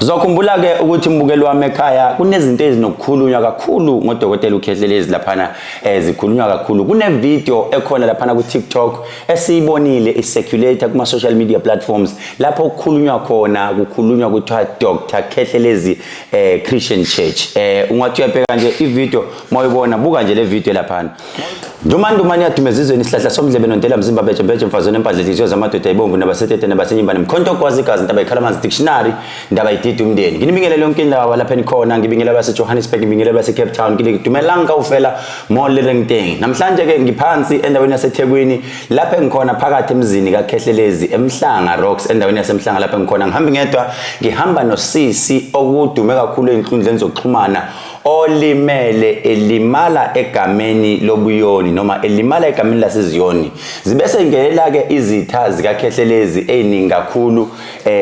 Uzokhumbula ke ukuthi, mbukeli wami ekhaya, kunezinto ezinokukhulunywa kakhulu ngodokotela uKhehlelezi laphana, zikhulunywa kakhulu. Kune video ekhona laphana ku TikTok esiyibonile i-circulate kuma social media platforms, lapho kukhulunywa khona, kukhulunywa kuthiwa Dr Khehlelezi Christian Church. Ungathi uyabheka nje i-video, mawuyibona, buka nje le video laphana. Ndumandumane yaduma ezizweni, isihlahla somdlebe nontela mzimba, beje beje mfazweni, empandla inhliziyo zamadoda ibomvu, nabasetete nabasenyimba, nemkhonto ogwaza igazi, ndaba ikhala amanzi, dictionary, ndaba idida umndeni. Nginibingelele yonke indawo lapha enikhona, ngibingelele abase-Johannesburg, ngibingelele abase-Cape Town, dumelang kaofela mo le leng teng. Namhlanje-ke ngiphansi endaweni yaseThekwini, lapho engikhona phakathi emzini kaKhehlelezi, eMhlanga Rocks, endaweni yaseMhlanga lapho engikhona. Ngihambi ngedwa, ngihamba nosisi okudume kakhulu ey'nkundleni zokuxhumana, olimele, elimala egameni lobuyoni noma elimala egameni laseziyoni. Zibe sengelela-ke izitha zikaKhehlelezi ey'ningi kakhulu,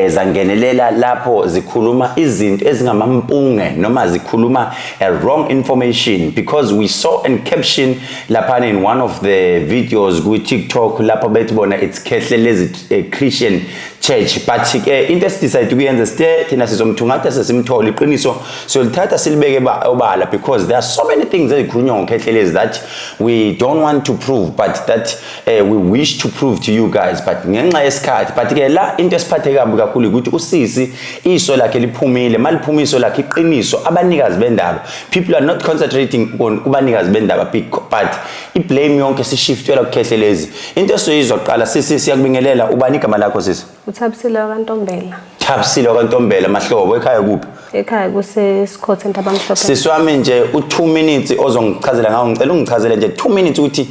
zangenelela lapho zikhuluma izinto ezingamampunge noma zikhuluma a wrong information, because we saw a caption laphana in one of the videos ku-TikTok lapho bethi bona it's Khehlelezi Christian Church. But ke into esi-decide ukuyenza, sithe thina sizomthungatha, sesimthole iqiniso, siyolithatha silibeke obala, because there are so many things ezikhulunywa ngoKhehlelezi that we don't want to prove, but that we wish to prove to you guys, but ngenxa yesikhathi. But ke la into esiphathe kabi kakhulu ukuthi usisi iso lakhe liphumile. Maliphuma iso lakhe, iqiniso, abanikazi bendaba, people are not concentrating on kubanikazi bendaba, but i-blame yonke sishiftela kuKhehlelezi. Into esizoyizwa kuqala, sisi, siyakubingelela. Ubani igama lakho, sisi? UThabisile wakaNtombela. Thabisile wakaNtombela. Mahlobo, ekhaya kuphi? Ekhaya kuseSikhothe, Ntabamhlophe. Sisi wami, nje u2 minutes ozongichazela ngawo, ngicela ungichazele nje 2 minutes ukuthi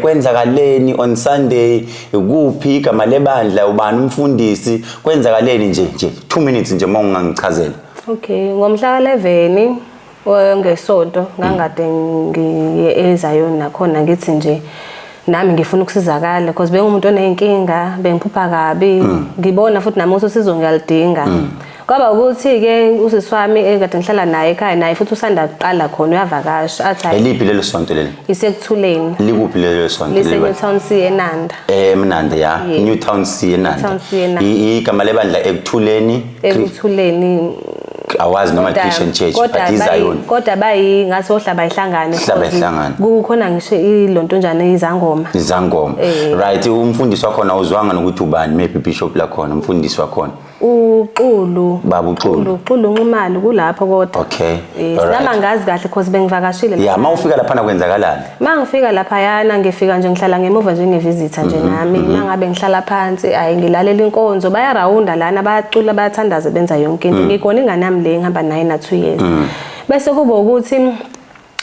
kwenzakaleni on Sunday, kuphi, igama lebandla, ubani umfundisi, kwenzakaleni nje 2 minutes nje uma ungangichazela. Okay, ngomhla ka-11 ngesonto ngangade ngiye eZayoni nakhona, ngithi nje nami ngifuna ukusizakala because bengumuntu oneyinkinga, bengiphupha kabi, ngibona futhi nami ukuthi usizo ngiyalidinga. Kwaba ukuthi-ke usisi wami ekade ngihlala naye ekhaya, naye futhi usanda kuqala khona, uyavakasha, athi hhayi. Eliphi lelo sonto leli? Isekuthuleni. Likuphi lelo sonto leli? Lise-Newtown C, eNanda. Emnanda ya. Yeah. Newtown C, eNanda. Newtown C, eNanda. Igama lebandla Ekuthuleni? Ekuthuleni. Awazi noma Christian Church, but iZayoni. Kodwa bayi ngathi ohlaba ihlangane. Hlaba ihlangane. Kukhona ngisho ilontonjana, izangoma. Izangoma. Eh. Right, umfundisi wakhona uzwanga nokuthi ubani? Maybe bishop lakhona, umfundisi wakhona? Uxulu. Baba uXulu. Uxulu Nxumalo kulapho kodwa. Nami angazi kahle because bengivakashile. Ya, uma ufika laphana kwenzakalani? Ma ngifika laphayana, ngifika nje ngihlala ngemuva njenge-visitor nje nami. Ma ngabe ngihlala phansi, ayi, ngilalela inkonzo, bayarawunda lana, bayacula, bayathandaza, benza yonke into. Ngikona ingane yami le ngihamba naye na 2 years. Bese kuba ukuthi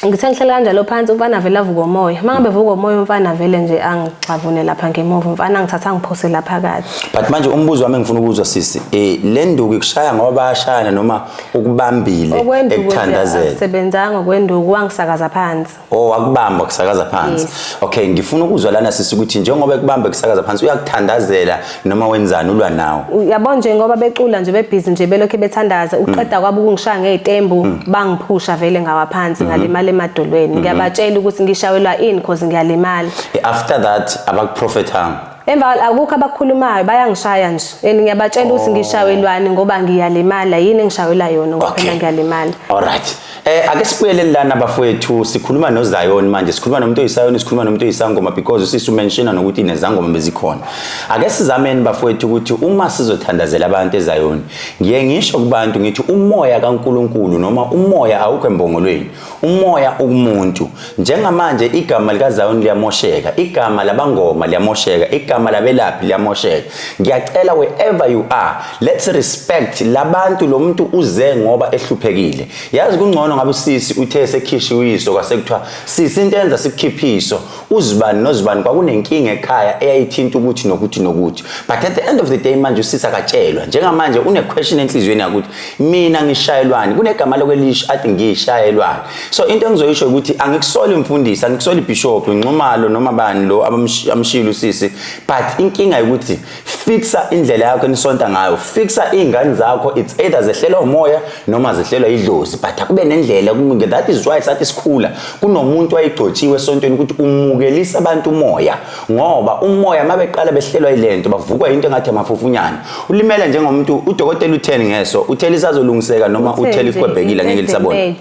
ngithe ngihlala kanjalo phansi, umfana vele avuka umoya. Ma ngabe vuka umoya umfana, vele nje angixavune lapha ngemuva umfana, angithatha angiphose lapha phakathi. But manje umbuzo wami engifuna ukuzwa, sisi, le nduku ikushaya ngoba bayashayana noma ukubambile Okwenduku nje ekuthandazela? Akusebenzanga okwenduku, wangisakaza phansi. Oh, akubamba kusakaza phansi. Yes. Okay, ngifuna ukuzwa lana, sisi, ukuthi njengoba ekubamba kusakaza phansi, uyakuthandazela noma wenzani, ulwa nawe? Uyabo nje ngoba becula nje, bebhizi nje, belokhu bethandaza, uqeda kwabo ukungishaya ngey'tembu, bangiphusha vele ngawa phansi, ngalimala emadolweni. Ngiyabatshela ukuthi ngishawelwa ini cause ngiyalimala. After that abakuprofethanga? Emva akukho abakukhulumayo, bayangishaya nje and ngiyabatshela ukuthi ngishawelwani ngoba ngiyalimala, yini engishawela yona ngoba phela ngiyalimala. Alright. Ake sibuyeleni lana, bafowethu, sikhuluma noZion manje, sikhuluma nomuntu oyiSayoni, sikhuluma nomuntu oyisangoma, because usisi u-mentiona nokuthi nezangoma bezikhona. Ake sizameni, bafowethu, ukuthi uma sizothandazela abantu eZion, ngiye ngisho kubantu ngithi umoya kaNkuluNkulu noma umoya awukho embongolweni. Umoya ukumuntu. Njengamanje igama likaZion liyamosheka, igama labangoma liyamosheka, igama labelaphi liyamosheka. Ngiyacela, wherever you are, let's respect labantu. Lo muntu uze ngoba ehluphekile. Yazi kungcono ngabe usisi uthe sekhishiwe iso, kwase kuthiwa, "Sisi, into enza sikukhiphiso, uzibani nozibani kwakunenkinga ekhaya eyayithinta ukuthi nokuthi nokuthi." But at the end of the day manje usisi akatshelwa. Njengamanje une-question enhliziyweni yakhe ukuthi mina ngishayelwani, kunegama lokwelisho athi ngishayelwani. So into engizoyisho ukuthi angikusoli mfundisi, angikusoli bishop Nxumalo noma bani lo amshilo usisi. But inkinga ukuthi fixa indlela yakho enisonta ngayo, fixa iy'ngane zakho. It's either zehlelwa umoya noma zehlelwa idlozi, but akube nendlela. That is why sathi sikhula kunomuntu wayegcotshiwe esontweni ukuthi umukelisa abantu umoya, ngoba umoya uma beqala behlelwa yilento bavukwa into engathi amafufunyana. Ulimele njengomuntu, udokotela utheni ngeso? Uthele isazolungiseka noma uthele ikwebhekile, ngeke lisabona?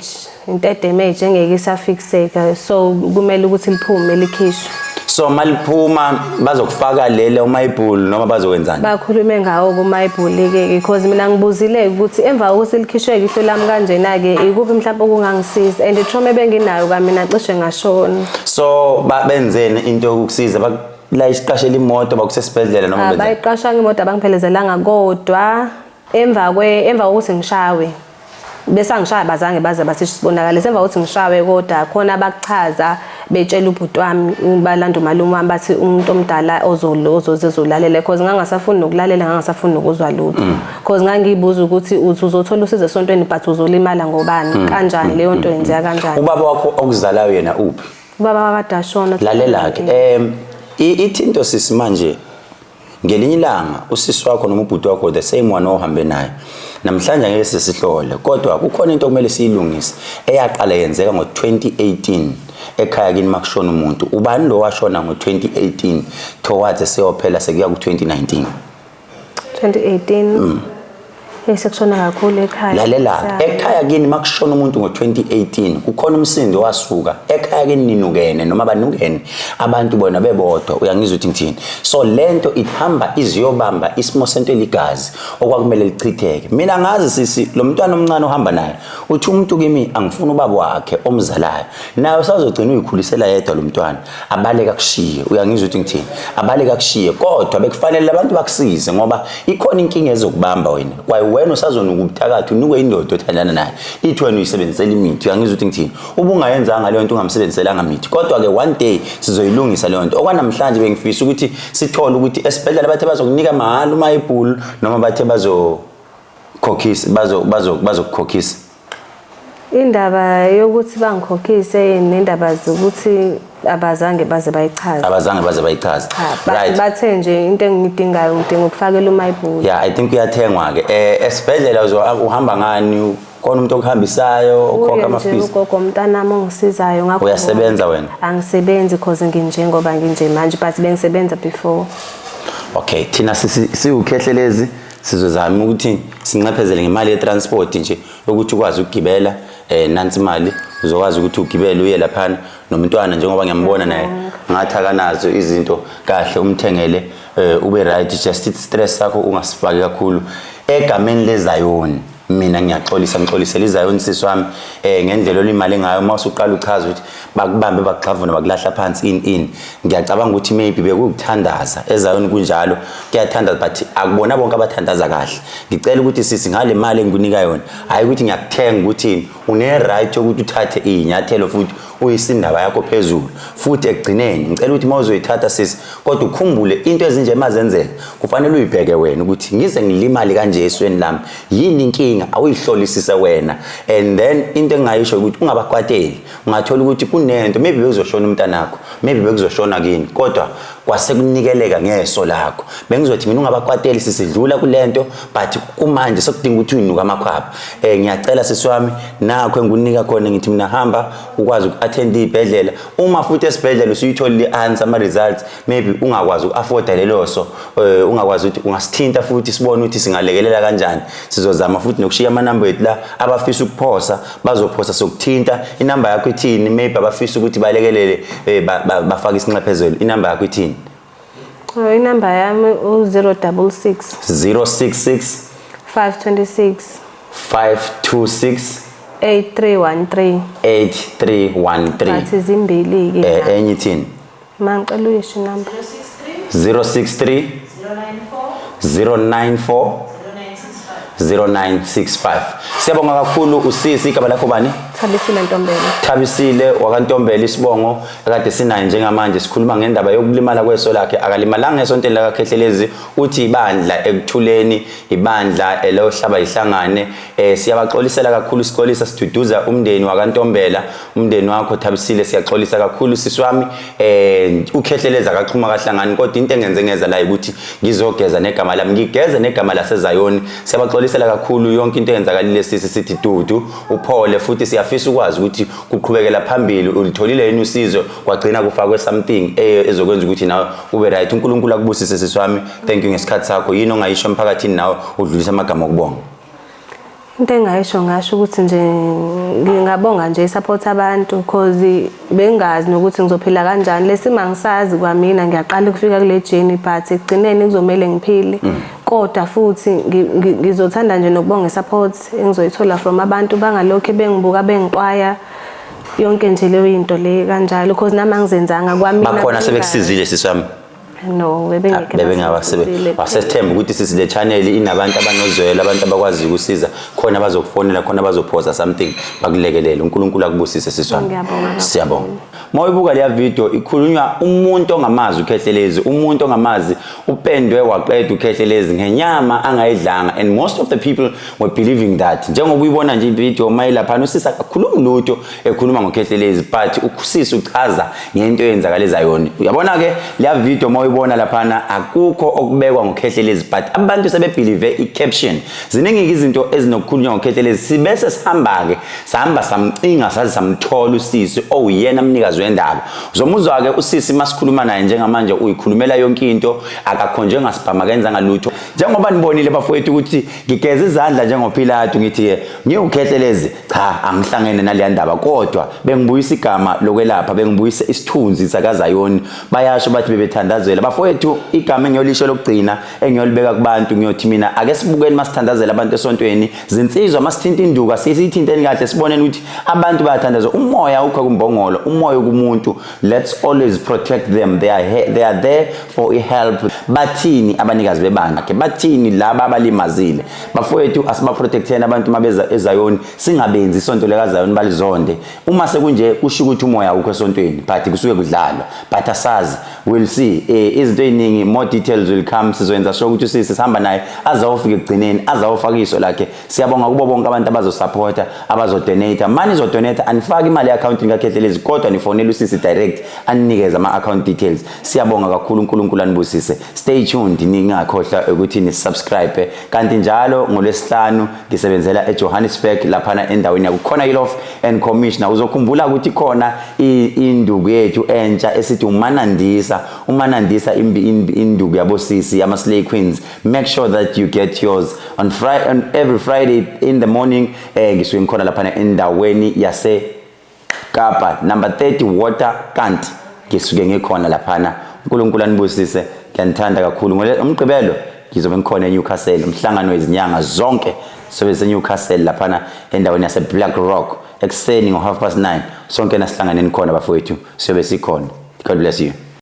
Into edamage engeke isafixeka, so kumele ukuthi liphume, likhishwe. So maliphuma bazokufaka lele umayibhulu noma bazokwenzani? Bakhulume ngawo kumayibhuli-ke, because mina ngibuzile ukuthi emva kokuthi likhishwe ihlo lami kanjena-ke, ikuphi mhlawumbe okungangisiza, and i-trauma ebenginayo kwamina cishe ngashona. So benzeni into yokukusiza? La isiqashela imoto, bakusesibhedlela noma benzeni? Bayiqashanga imoto, abangiphelezelanga, kodwa emva kokuthi ngishawe, bese angishaya, bazange baze basisho isibonakalise emva kokuthi ngishawe, kodwa khona bakuchaza betshela ubhuti wami, balanda umalume wami, bathi umuntu omdala ozolalela, because ngangasafuni nokulalela, ngangasafuni nokuzwa lutho, because ngangiyibuza ukuthi uthi uzothola usizo esontweni but uzolimala ngobani, kanjani, leyo nto yenzeka kanjani? Ubaba wakho okuzalayo yena uphi? Ubaba wakade ashona. Lalela-ke, ithi into sisi, manje ngelinye ilanga usisi wakho noma ubhuti wakho, the same one ohambe naye namhlanje, angeke sisihlole, kodwa kukhona into okumele siyilungise eyaqala yenzeka ngo-2018 ekhaya kini makushona umuntu. Ubani lo washona ngo-2018 towards seyophela, sekuya ku-2019? 2018? Hey, sekushona kakhulu ekhaya. Lalela, ekhaya kini makushona umuntu ngo-2018, kukhona umsindo wasuka ekhaya kini, ninukene noma banukene abantu bona bebodwa. Uyangizwa ukuthi ngithini? So lento ihamba iziyobamba isimo sento eligazi okwakumele lichitheke. Mina ngazi sisi, lo mntwana omncane ohamba naye, uthi umuntu kimi angifuni ubaba wakhe omzalayo, naye usazogcina uyikhulisela yedwa lo mntwana, abaleka kushiye. Uyangizwa ukuthi ngithini? Abaleka kushiye, kodwa bekufanele labantu bakusize, ngoba ikhona inkinga ezokubamba wena. Kwaye wena usazonuka ubuthakathi, unikwe indoda othandana naye, ithi wena uyisebenzisela imithi. Uyangizwa ukuthi ngithini? Ubungayenzanga leyo nto, ungamsebenziselanga mithi. Kodwa-ke one day sizoyilungisa leyo nto. Okwanamhlanje bengifisa ukuthi sithole ukuthi esibhedlela bathe bazokunika mahhala umayibhulu noma bathe bazokhokhisa, bazokukhokhisa. Indaba yokuthi bangikhokhise nendaba zokuthi abazange baze bayichaze. Abazange baze bayichaze? Cha, bathe nje into engiyidingayo, ngidinga ukufakela umayibhuli. Yeah, I think uyathengwa-ke. Esibhedlela uhamba ngani? Khona umuntu okuhambisayo, okhokha Uye nje ama-fees? Ugogo umntanami ongisizayo ngakho. Uyasebenza wena? Angisebenzi, cause nginjengoba nginje manje, but bengisebenza before. Okay, thina siwukhehlelezi sizozama ukuthi sinxephezele ngemali ye-transport nje ukuthi ukwazi ukugibela. Nansi imali, uzokwazi ukuthi ugibele uye laphana nomntwana, njengoba ngiyambona naye ngathi akanazo izinto kahle, umthengele, ube right. Just stress sakho ungasifaki kakhulu. Egameni lezayoni mina ngiyaxolisa, ngixolisela izayoni sisi wami, ngendlela olimale ngayo uma usuqala uchaza ukuthi bakubambe, bakuxavuna, bakulahla phansi, in in ngiyacabanga ukuthi maybe bekukuthandaza ezayoni, kunjalo, kuyathandaza, but akubona bonke abathandaza kahle. Ngicela ukuthi sisi, ngale mali engikunika yona, hayi ukuthi ngiyakuthenga ukuthi une-right yokuthi uthathe iy'nyathelo futhi uyise indaba yakho phezulu. Futhi ekugcineni ngicela ukuthi uma uzoyithatha sisi, kodwa ukhumbule into ezinje mazenzeka kufanele uyibheke wena ukuthi ngize ngilimale kanje esweni lami, yini inkinga? Awuyihlolisise wena. And then into engingayisho ukuthi ungabakwateli. Ungathola ukuthi kunento, maybe bekuzoshona umntanakho, maybe bekuzoshona kini, kodwa kwasekunikeleka ngeso lakho. Bengizothi mina ungabakwateli, sisidlula kulento, but kumanje sekudinga ukuthi uyinuka amakhwapha. Ngiyacela sisi wami, nakho engikunika khona, ngithi mina hamba ukwazi uku-attend iy'bhedlela. Uma futhi esibhedlela usuyitholile i-answer, ama-results, maybe ungakwazi uku-afforda lelo so, ungakwazi ukuthi ungasithinta futhi sibone ukuthi singalekelela kanjani. Sizozama futhi nokushiya amanamba ethu la, abafisa ukuphosa bazophosa, sokuthinta. Inamba yakho ithini? Maybe abafisa ukuthi balekelele, bafake isinxephezelo, inamba yakho ithini? Oh, inamba yami u-066 066 526 526 8313. 8313. Bathi zimbili-ke. Enye ithini? Ma, ngicela uyisho inamba. 063 094 0965. Siyabonga kakhulu usisi. Igama lakho bani? Thabisile Ntombela. Thabisile wakaNtombela isibongo ekade sinaye njengamanje, sikhuluma ngendaba yokulimala kweso lakhe. Akalimalanga esontweni lakaKhehlelezi, uthi ibandla ekuthuleni, ibandla elohlaba ihlangane. Siyabaxolisela kakhulu, sixolisa siduduza umndeni wakaNtombela, umndeni wakho Thabisile, siyaxolisa kakhulu sisi wami. UKhehlelezi akaxhuma kahlangani, kodwa into engenze ngeza la ukuthi ngizogeza negama lami, ngigeze negama laseZayoni. Siyabaxolisela kakhulu yonke into eyenzakalile sisi, sithi dudu uphole, futhi siyafisa ukwazi ukuthi kuqhubekela phambili ulitholile yini usizo, kwagcina kufakwe something ezokwenza ukuthi nawe ube right. UNkulunkulu akubusise sisi wami, thank you ngesikhathi sakho. Yini ongayisho emphakathini nawe udlulisa amagama okubonga? Into engayisho, ngasho ukuthi nje ngingabonga nje i-support abantu, cause bengazi nokuthi ngizophila kanjani lesimo, angisazi kwamina, ngiyaqala ukufika kule journey, but ekugcineni kuzomele ngiphile. Kodwa futhi ngizothanda nje nokubonga i-support engizoyithola from abantu, bangalokhu bengibuka bengixwaya yonke nje leyo into le kanjalo, cause nami angizenzanga kwamina. Bakhona bengazi. Sebekusizile sisi wami? No, bebengekho. Bebengawasebe wasethemba ukuthi sisi, le channel inabantu abanozwelo, abantu abakwazi ukusiza, khona bazokufonela, khona bazophosa something bakulekelele. UNkulunkulu akubusise sisi wami. Ngiyabonga kakhulu. Siyabonga. Mawuyibuka leya video, ikhulunywa umuntu ongamazi uKhehlelezi, umuntu ongamazi upendwe waqeda uKhehlelezi ngenyama angayidlanga, and most of the people were believing that. Njengoba uyibona nje ivideo mayilaphana, usisi akakhulumi lutho ekhuluma ngoKhehlelezi, but usisi uchaza ngento eyenzakala eZayoni. Uyabona ke leya video mawuyibona laphana, akukho okubekwa ngoKhehlelezi, but abantu sebebelieve i-caption. Ziningi izinto ezinokukhulunywa ngoKhehlelezi. Sibese sihamba-ke, sahamba samcinga, saze samthola usisi owuyena mnikazi wendaba. Uzomuzwa-ke usisi masikhuluma naye njengamanje, uyikhulumela yonke into, akakhonjwe ngasibhama, kenzanga lutho. Njengoba nibonile bafowethu ukuthi ngigeza izandla njengoPilatu, ngithi-ke ngiwuKhehlelezi, cha, angihlangene naleya ndaba, kodwa bengibuyisa igama lokwelapha, bengibuyisa isithunzi sakaZayoni. Bayasho bathi bebethandazela bafowethu. Igama engiyolisho lokugcina engiyolibeka kubantu, ngiyothi mina ake sibukeni masithandazela abantu esontweni. Zinsizwa, masithinta induku, asiyithinteni kahle, siboneni ukuthi abantu bayathandaza. Umoya ukho kumbongolo, umoya kumuntu. Let's always protect them. They are there for help. Bathini abanikazi bebandla? Bathini laba abalimazile? Bafowethu, asibaprotecteni abantu mabeza eZayoni, singabenzi isonto lekaZayoni balizonde. Uma sekunje kusho ukuthi umoya awukho esontweni, but kusuke kudlalwa, but asazi, we'll see. Izinto ey'ningi, more details will come. Sizoyenza sure ukuthi usisi sihamba naye azawufika ekugcineni, azawufaka iso lakhe. Siyabonga kubo bonke abantu abazosupporta, abazodonata. Mani izodonata, anifaki imali e-accountini kaKhehlelezi, kodwa nifonele usisi direct, aninikeze ama-account details. Siyabonga kakhulu, uNkulunkulu anibusise. Stay tuned, ningakhohlwa ukuthi nisubscribe. Kanti njalo ngolwesihlanu ngisebenzela eJohannesburg laphana endaweni yakukhona iLof and Commissioner. Uzokhumbula ukuthi khona induku yethu entsha esithi uManandisa, uManandisa, induku yabosisi, ama-slay queens. Make sure that you get yours on Friday, on every Friday in the morning. Ngisuke ngikhona laphana endaweni yase Kapa, number 30 Water Kant, ngisuke ngikhona laphana. UNkulunkulu anibusise, ngiyanithanda kakhulu. Umgqibelo ngizobe ngikhona eNewcastle, umhlangano wezinyanga zonke, sobe seNewcastle laphana endaweni yase Black Rock ekuseni ngo 9:30. Sonke nasihlanganeni khona bafowethu, siyobe sikhona. God bless you.